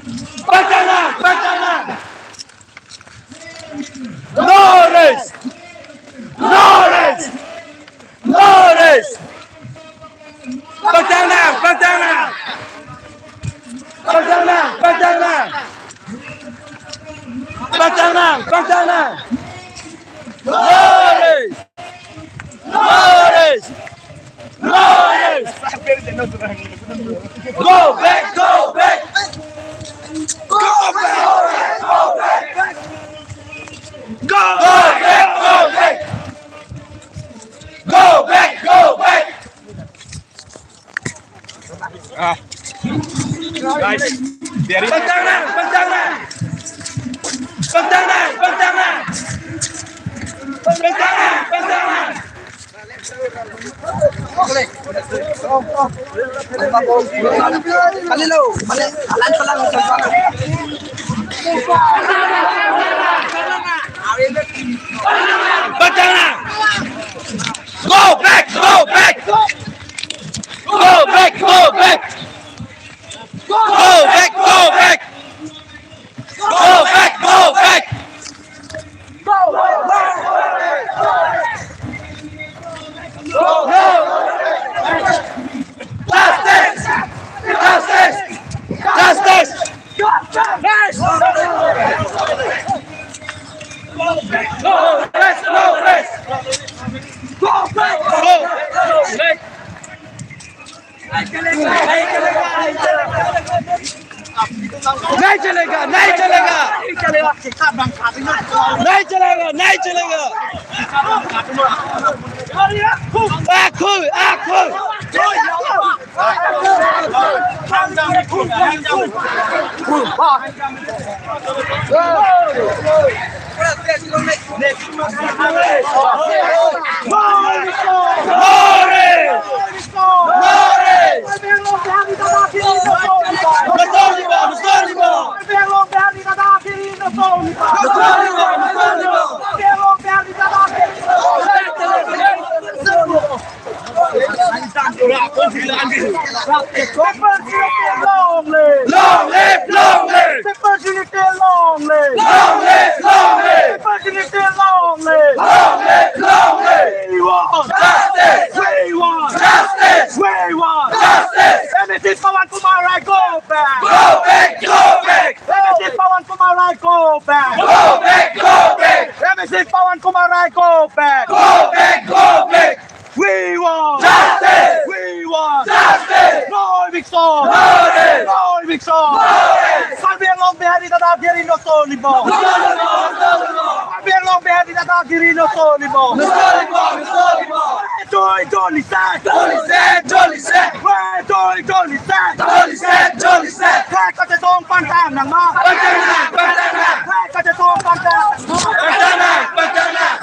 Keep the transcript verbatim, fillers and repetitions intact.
Pachanang, pachanang. No rest. No rest. No rest. Pachanang, pachanang. Pachanang, pachanang. Pachanang, pachanang. No rest. No rest. No rest. Go back, go back. Go back, go back. Go back, go back. Go back, go back. Ah. Guys, biarin. Pachanang, pachanang. Pachanang, pachanang. Pachanang, pachanang. Kalilo, mane, alan palang, palang. Pachanang. Go back, go back. Go back, go back. Go back, go back. Go back, go back. Justice! Justice! Justice! No rest, no rest. Go back, go back. नहीं चलेगा, नहीं चलेगा। नहीं चलेगा, नहीं चलेगा। आखु, आखु। Long live, long live! People's Unity, long live! Long live, long live! People's Unity, long live! Long live, long live! We want justice! We want justice! We want justice! M A C Pawan Kumar Rai, go back! Go back, go back! M A C Pawan Kumar Rai, go back! Go back, go back! M A C Pawan Kumar Rai, go back! Go back, go back! We want justice! We want justice! No eviction! No rest! No eviction! No rest! Karbi Anglong Bihari dadagiri no cholibo! No cholibo, no cholibo! Karbi Anglong Bihari dadagiri no cholibo! No cholibo, no cholibo! Joi, joi, listen! Joi, listen! Joi, listen! Joi, joi, listen! Joi, listen! Joi, listen! Kachesong pangtang nangma! Pangtang nang! Pangtang nang! Kachesong pangtang nangma! Pangtang nang! Pangtang nang!